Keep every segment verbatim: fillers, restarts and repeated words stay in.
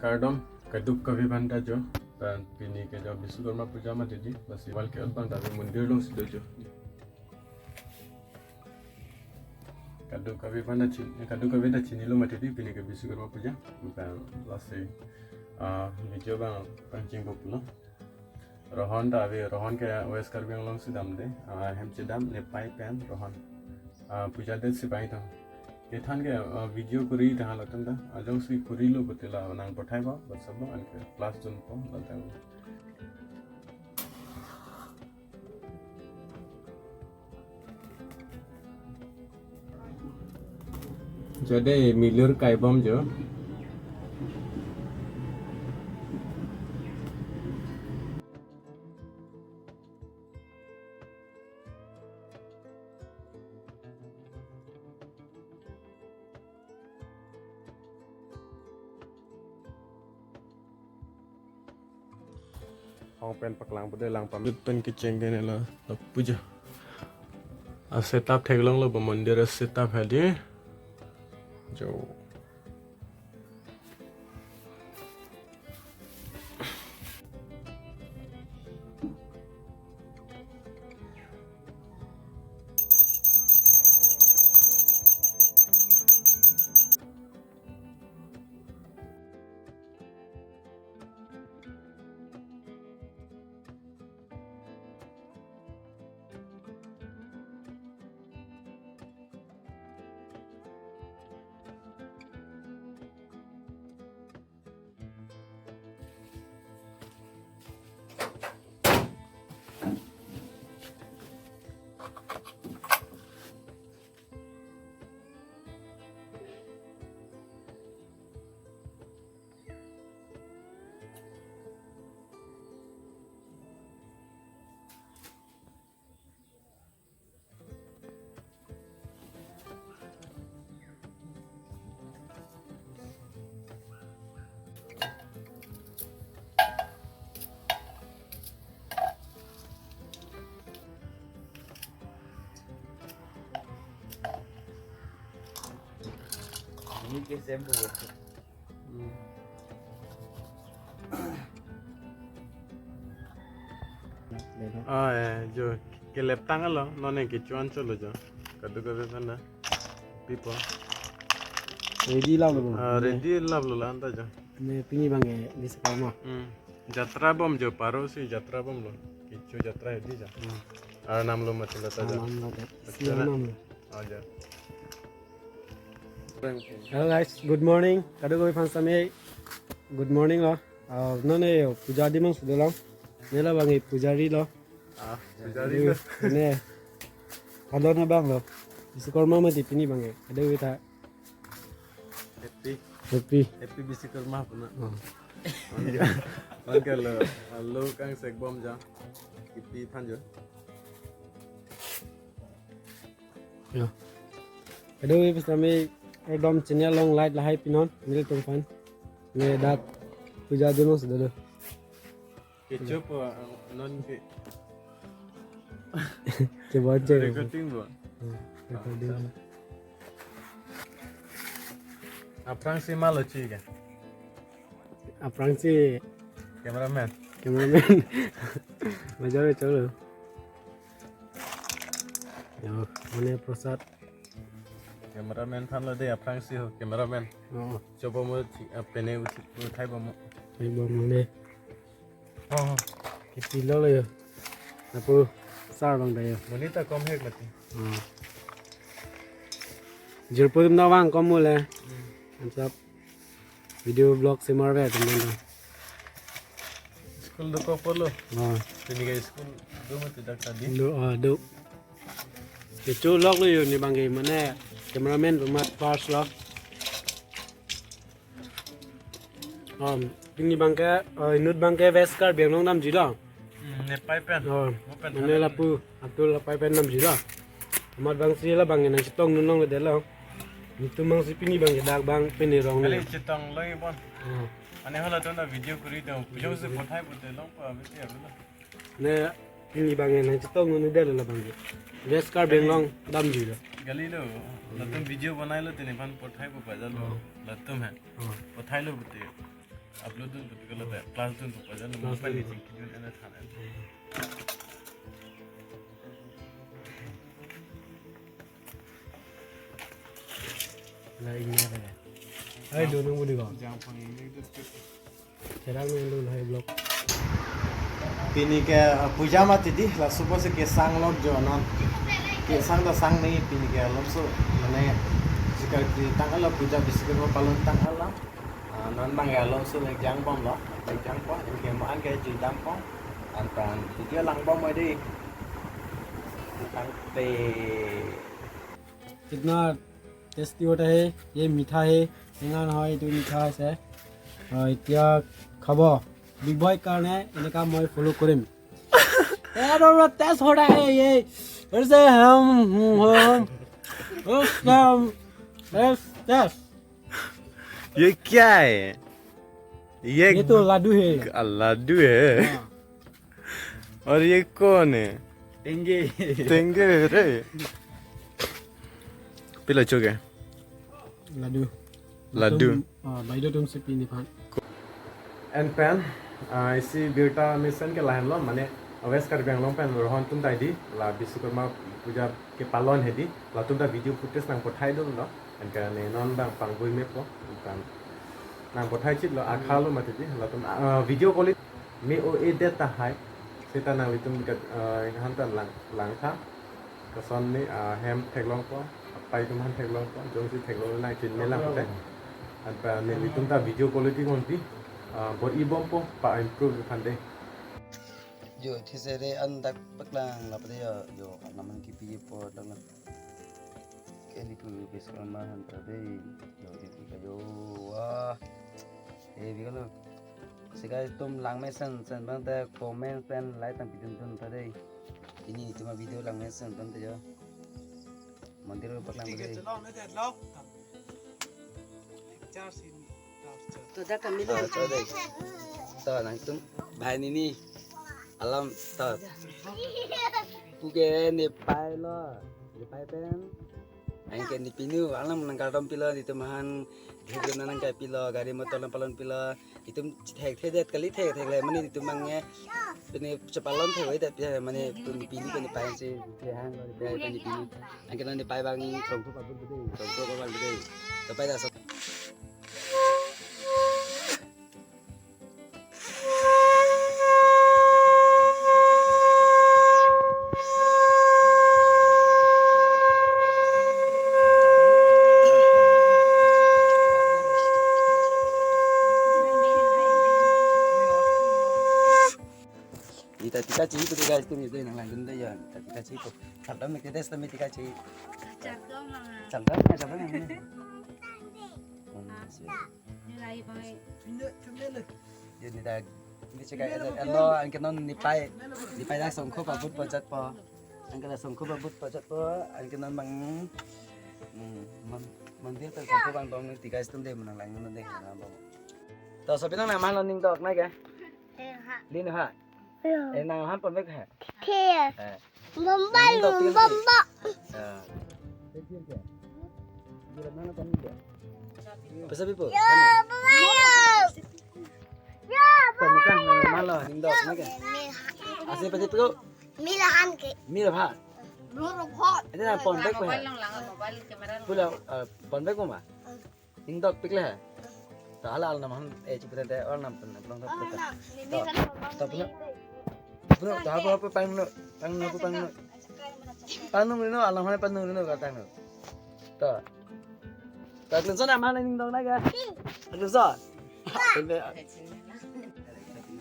Kardom, kadokave aphanta jo. Pen pini ke jo Biswakarma puja mati di, lasi wal ke abang ta mondir alongsi do jo. Kadokave aphanta chin, kadokave ta chinilo mati di, pini ke Biswakarma puja. Pen lasi, ah, video abang pangcheng po pulo. Rohon ta ave, Rohon ke West Karbi Anglong si damde, ah, hem chedam Nepei pen Rohon. Ah, puja det si pai tho. Kethan ke, ah, video kuri tha latum ta, ah, jongsi kurilo pulote la nang pathai po, WhatsApp lo, anke plus dunpo, latum. Jade milur kaibom jo. Hong pen paklang pude lang pamit pen kecheng ke ne lo, lo puja. A setup theklonglo, ba mondir a setup hadi. Jo. Ini ke sempo. Hmm. Ah, eh, jo, keleptanglo, non ke kecho-an cholo jo. Kadokave aphanta. Pipo. Ready laplo. Ah, ready laplo la anta jo. Ne pini abang ke Biswakarma. Hmm. Jatra bom jo, paro si jatra bomlo. Kecho jatra hedi jo. Hmm. Arnam lo mati la ta jo. Arnam lo ta. Isi Arnam lo. Aja. Hello guys, good morning. Kadokave aphan sitame good morning lo. Ah, non ne puja di mang sudah lo. Ne la abang pujari lo. Ah, pujari lo. Ne. Kadokave abang lo. Biswakarma mati pini abang. Kadokave ta. Happy. Happy. Happy Biswakarma puna. Oh. Anke, anke lo, lo kangsek bom jo. Kipi aphan jo. Ya. Kadokave aphan sitame ekdom channel along like lahai pinon, nelitum aphan. Ne dak puja di mang sudah lo. Kecho po, ah, non ke. Kebon che. Recording po. Hmm, recording. Aphrangsi malo chi ke? Aphrangsi cameraman. Cameraman. Bajar cholo. Yo, mane prasad. Cameraman aphan lo de, aphrangsi ho, cameraman. Oh. Chopo mo, ah, pine uthi, uthai bom mo. Uthai bom mo de. Oh. Kipi lo lo yo. Lapu sar abang ta yo. Monit ta kom hek mati. Oh. Jirpo atum ta vang kom mo le. Hmm. Ansap. Video vlog semar ve atum ta. School dokok pulo. Ah. Pini ke school do mati dak tadi. Do, ah, do. Kecho lok lo yo ne abang ke mane cameraman pu amat first lo. Um, pini abang ke, ah, inut abang ke West Karbi Anglong damji lo. Hmm, Nepei pen. Oh, mo pen mane than lapu, Abdul Nepei pen damji lo. Amat abang si la abang nang chetong nunong le de lo. Nelitum abang si pini abang ke dak abang pini rong kali ne. Chetong lo ibon. Oh. Ane hala tona video kuri do. Pujo se pothai pote long pa video lo. Ne pini abang nang chetong nunu de lo la abang ke. West Karbi Anglong damji lo. Kali lo. Latum video banai lo tene aphan pothai po paja lo. Oh. Latum hai. Oh. Pothai lo pote. Upload dun putu ke lote, class dun putu jan. Class mobile dun. Ni chingki dun ena than en. Lain na ya. Hai, dun nung budi ko. Jang pang ini dun. Serang nung dun hai vlog. Pini ke, uh, puja mati di, laso pusi kesang lok jo non. Kesang ta sang ni pini ke alam so, mane, jika di tanggal puja bisi ke palon tanggal. Ah, non bang along so nang jang pon lo, nang jang pon, anke mo anke jui dam pon, antan video lang pon mo di. Tangte. कितना टेस्टी होता है, ये मीठा है, টেঙা নহয়, এইটো মিঠা আছে। অ, এতিয়া খাব। বিগ বয় কাৰণে এনেকা মই ফলো কৰিম। ए, टेस्ट हो रहा है ये। फिर से हम, हम, हम, टेस्ट, टेस्ट। ये क्या है? ये ये तो लाडू है। ग-, लाडू है। हाँ। और ये कौन है? टेंगे। टेंगे है रे। Pilo choke? Ladu. Ladu. Tum, ah, baido tum sepi ni pan. En pen, ah, isi birta mesen ke lahenlo, mane West Karbi Anglong pen rohon atum ta di, la Biswakarma puja kepalon hedi, latum ta video footage nang pathai dunlo, anke ne non bang pangbui mepo, kan nang pathai chitlo, akha lo mati di, latum, ah, video quality me-o-edet tahai, seta nanglitum ke, ah, han ta lang, langtha, koson ni, ah, hem theklongpo, apai atum han theklongpo, jongsi theklong nang chin me lang te, anpa nanglitum ta video quality konti, ah, bor-i bompo, pa-improve aphan de. Jo, these re an dak paklang lapu de jo, jo, naman kipi po dang. Ke ni pu Biswakarma han ta de, jo, de pu ka jo, wah. Eh, bigalo. Si guys, tum lang mesen sen bang te comment pen like tang pidun dun ta de. Pini itum video lang mesen bang te jo. Mandir paklang bede. To dak kami lo. To, to dei. To nangtum bhai nini alam to. Puke ne pai lo. Ne pai pen. Anke ne pinu alam nang kardom pilo, itum han, hidup nang kai pilo, gari motor nang palon pilo. Itum thekthedet kali, thekthek le mane itum bang nge. Pini chepalon thek wai dat ya mane pini pini pini pai si, pini hang pini pini. Anke non ne pai bang songkho pabut bede, songkho pabut bede. To pai da so. Ita tika chi ko guys, tum ito nang lang dun da ya. Ita tika chi ko. Chardam me kedes ta me tika chi. Chardam mama. Chardam na chardam na. Hmm, si. Nilai bang. Yun ni dag. Ni chika ano, ano, anke non ne pai. Ne pai dak songkho pabut pachat po. Anke dak songkho pabut pachat po. Anke non bang. Hmm, man, mandir ta songkho bang dong ni tika itum de manang lang non de na bang. To sopi nang nang man lo ning dok na ke? Lin ha. Eh, nang han pon bek ha. Thir. Eh. Bomba Nang dok lum, pil bomba. Ah. Pesa pipo? Ya, bomba ya. Ya, Pon bek bomba. Nang man lo ning dok na ke? Ase pedi pipo? Milahan ke. Mil ha. Loro phot. Ede na pon bek ha. Pula, eh, pon bek ma? Ning dok pik le. Ta hala al nam han, eh, chupet te al nam pen, belong ta pek. Ta, ta puna. Puna, ta apa, apa pang no, pang no, apa pang no. Pang no no, al nam han pang no no ka tang no. Ta. Ta klin son nam han ning dok na ke? Klin son.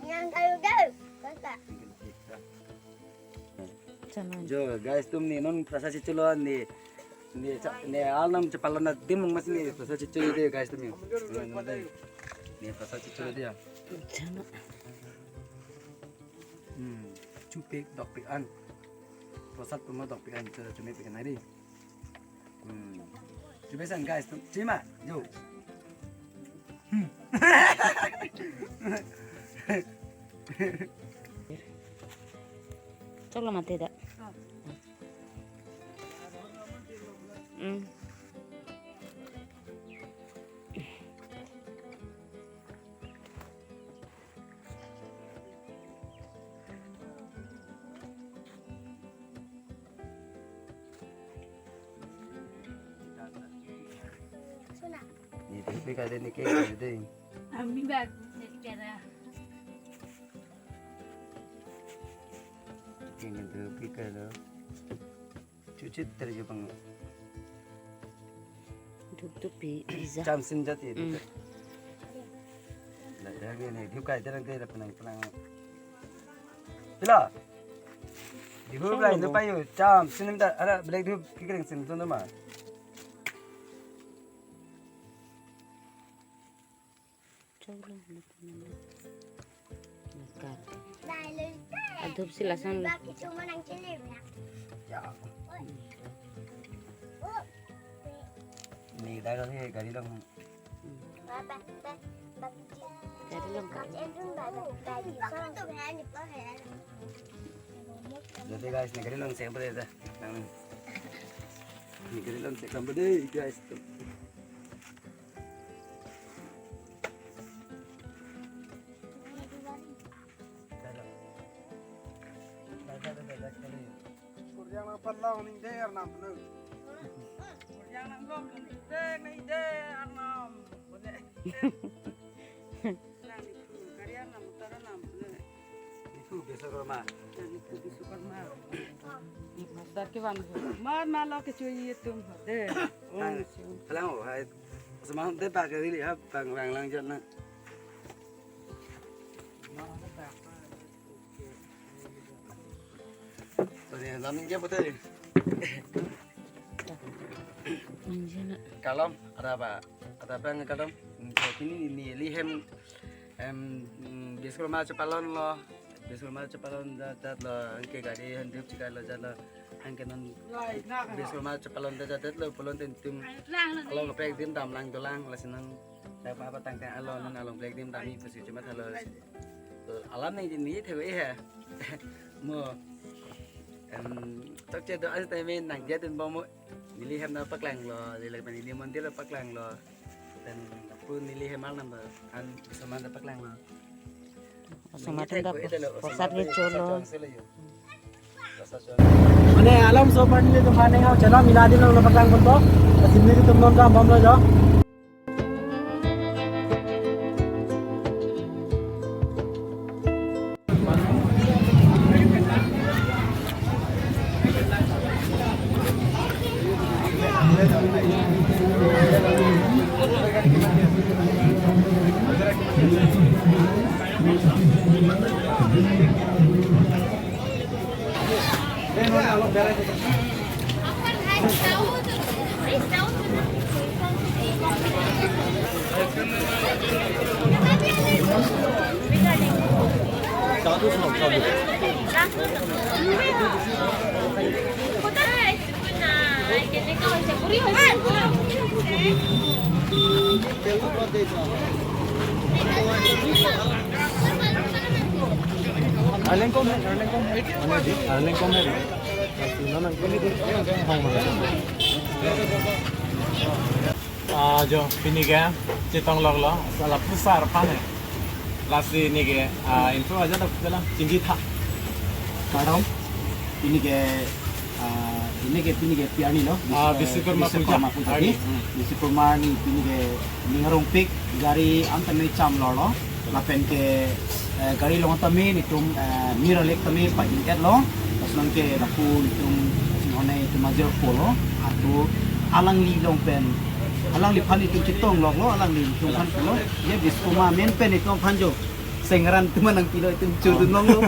Yang kayu deh. Chana. Jo, guys, tum ni non prasad chicholo ni, ni cha-, ni al nam chepalon adim masi ni prasad chicholo de, guys, tum ni. Ni prasad chicholo de ya. Chana. Hmm, chupik dokpik an. Prasad puma dokpik an, chupik pik an ari. Hmm. Coba san guys, tu, terima. Yo. Hmm. Chok lo mati dak. Hmm. Ni tu pi kade ni ke kade. Ami bak jadi kara. King tu pi kade. Chuchit terjepang. Duk tu pi ija. Cham sin jati. Hmm. Ladang ni duk kai terang ke penang penang. Pila. Duk Cham lain tu lo. Payu cham sin ta ada black duk kikreng sin tu nama. Cholo, nangkat. Adhup si lason lo. Ya. Ni dah kali gari long. Hmm. Gari long ka. Jadi guys, ni gari long sempur ya. Ni gari long sempur deh guys. Kurjang nang panlong ning der nam nu. Kurjang nang long ning der ning der nam. Boleh. Nang itu karya nam utara nam nu. Itu Biswakarma. Nang itu Biswakarma. Master ke bang. Mar malo ke cuy itu deh. Nang, halang oh, hai. Semalam teh pakai ini ya, bang bang lang jan na. Tadi zaman ke betul. Anjana. Kalam, ada apa? Ada apa yang kalam? Ini neli hem em Biswakarma chepalon lo. Biswakarma chepalon jat jat lo. Anke gari handuk chika lo jat lo. Anke non Biswakarma chepalon jat jat lo. Palon tin tum. Along pek dim dam lang dolang lasi non. Saya apa tang tang along non along pek dim dami pasi cuma halo. Alam ni ni thego eh. Mo. Em tok che do as time nang dia tin bom mo. Neli hem na paklang lo, neli pen neli mondir paklang lo. Dan pu neli hem al number an Biswakarma paklang lo. Biswakarma ta prosad ke cholo. Mane alam so pan neli tu mane ngau channel mila din lo paklang pon to. Sini tu non kam bom lo jo. Arleng kom hai, arleng kom hai. Arleng kom hai. Ah, jo, pini ke chetong lok lo, sala pusar pane. Lasi neke, ah, info aja dak pela chingki tha. Madam, pini ke, ah, pini ke, pini ke pi arni lo? Ah, Bis-, eh, Biswakarma puja. Biswakarma puja. Arni. Hmm. Biswakarma arni pini ke ning arong pik gari an tame cham lo lo. Lapen ke, eh, gari long tame netum, eh, mir alek tame pa-in-et lo. Lason ke lapu netum ching-onai netum major polo. Ato alangli long pen, alangliphan netum chetong lok lo, alangli netum phan lo. Ye Biswakarma amen pen netum phan jo. Sengran teman nangpilo itum chodun longlo.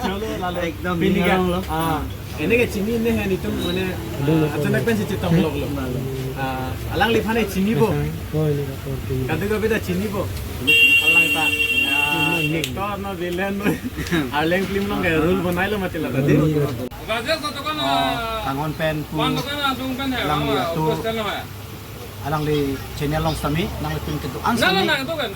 Cholo lalo. Ekdom pini ke, ning arong lo. Ah, ini ke chini ne hai netum mane, ah, achanak pen si chetong lok lo. Ah, alangliphan ne chinipo. Kadokave ta chinipo. Alang ta, ah, actor no villain no. Arleng film along ke role bonai lo mati la tadi. Oh, kanghon pen pu alangli atum. Alangli channel along sitame, nanglitum kedo-an sitame,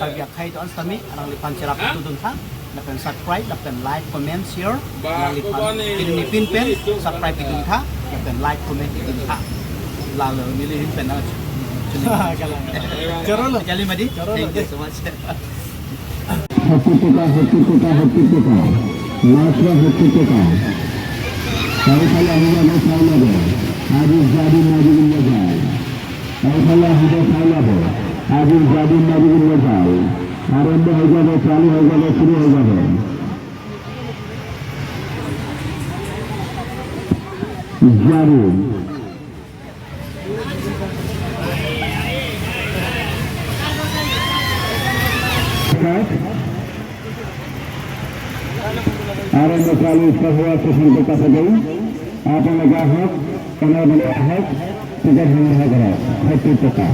Karbi akhei do-an sitame, alangliphan cherap dun tha, lapen subscribe, lapen like, comment, share, alangliphan pini pin pen, subscribe dun tha, lapen like, comment dun tha. Lalo neli hin pen na. Choro lo. Kali madi. Choro lo. Thank you so much. সত্তর টাকা, সত্তর টাকা, সত্তর টাকা। মাত্র সত্তর টাকা। চাউল খালি আহিব, আমার চাউল লাগে। আজি যাবি, মাগি নিয়ে যায়। এইফালে আহিব চাই ল'ব। আজি যাদু মাৰি উলিয়াই যায়। আৰম্ভ হৈ যাব, চালু হৈ যাব, শুরু হৈ যাব। যাদু। আৰম্ভ চালু, চালু আছে, সন্তুষ্ট আছে। আপোনালোকে আহক, কেনেবাকৈ আহক, টিকেট সংগ্ৰহ কৰক, সত্তৰ টকা।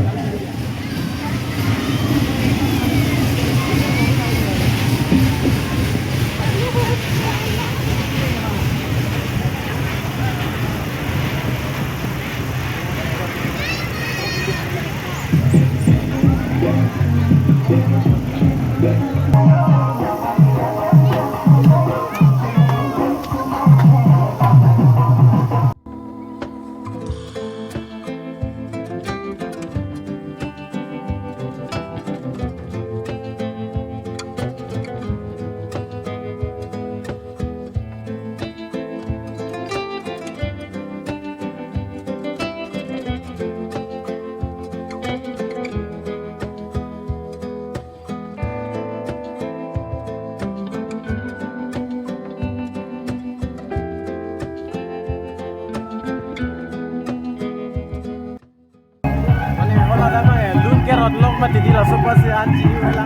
Mane, hola dama ya, lun ke rot long mati di laso pasi an chini wala.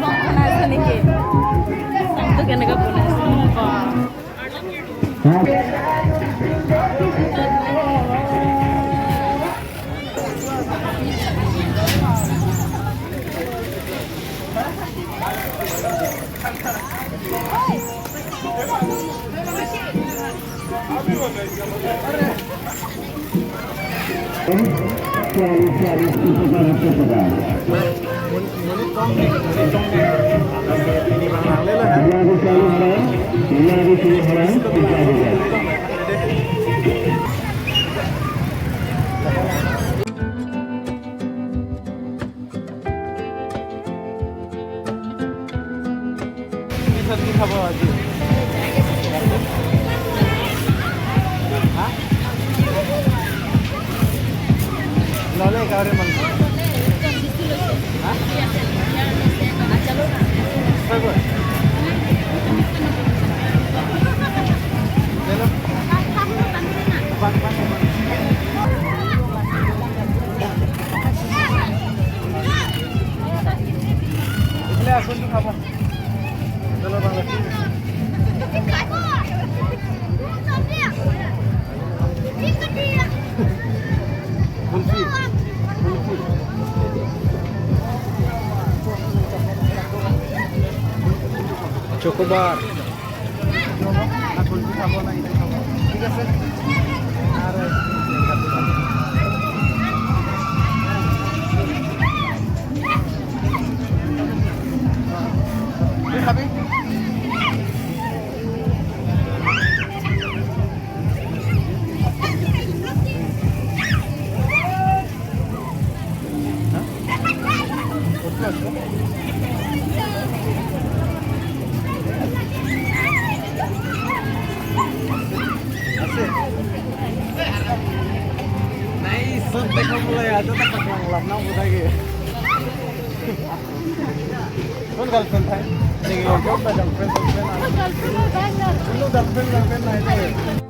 Bana ase niki? Ang to keneka bana ase? কি চব্জি খাব আজি? হা? ললে গাহৰি মাংস। হা? সঁচাকৈ? চলো। বাক, বাক, বাক। এইফালে আহকচোন, খাব। চলো, বাংলা। কুলফি। কুলফি। চকোবার। ঠিক আছে। আর তুই খাবি? Nice, sab dekho bole, ajo tak paklang lap na budai ke. Kon girlfriend hai? Nahi, girlfriend, girlfriend, girlfriend. Girlfriend, girlfriend. Girlfriend, girlfriend, nahi de.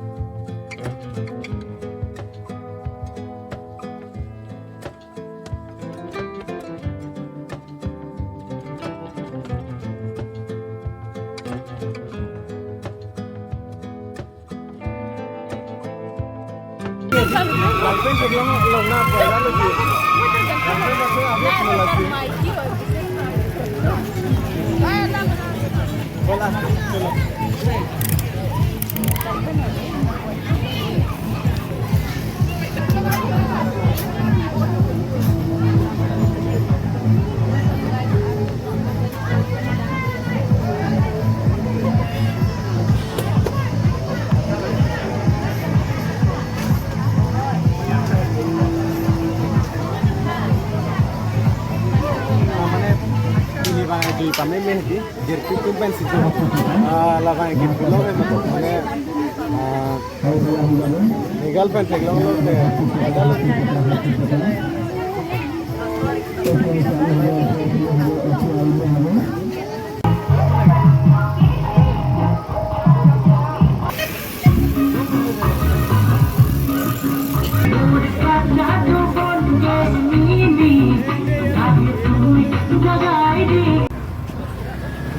Mane, pini bang di pame meh di, jerti tum pen si tu. Ah, labang ke pulo ke matlab mane, ah, Ni girlfriend theklonglo te.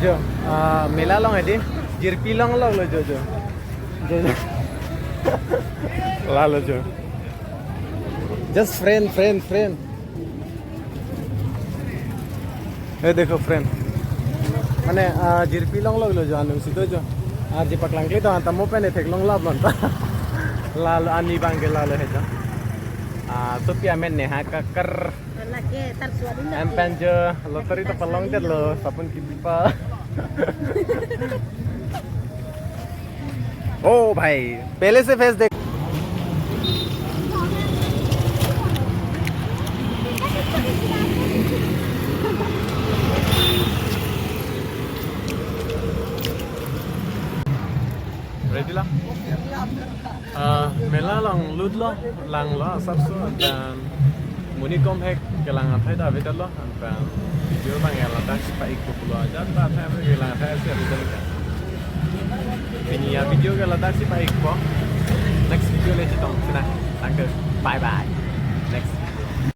Jo, ah, mela along hedi, jirpi longloklo jo, jo. Jo, jo. Lalo jo. Just friend, friend, friend. Eh, dekho friend. Mane, ah, jirpi longloklo jo, anung si do jo. Arje paklangkle do, anta mo pen theklonglap lo anta. Lalo ani abang ke lalo he jo. Ah, sopi amen Neha Kakkar. Lake tar suat ini. Em pen jo lottery ta palongdetlo, sapun kipi pa. Oh bhai, pehle se face dekh. Ready la? Ah, mela along lutlo, langlo asapso, dan monit komhek, kelang athai ta avedetlo, anpen video abang ya ladak si pa-ikpo pulo aja, ta athai kelang athai si avedetlo. Pini avideo ke ladak si pa-ikpo. Next video le chetong, sina. Thank you. Bye bye.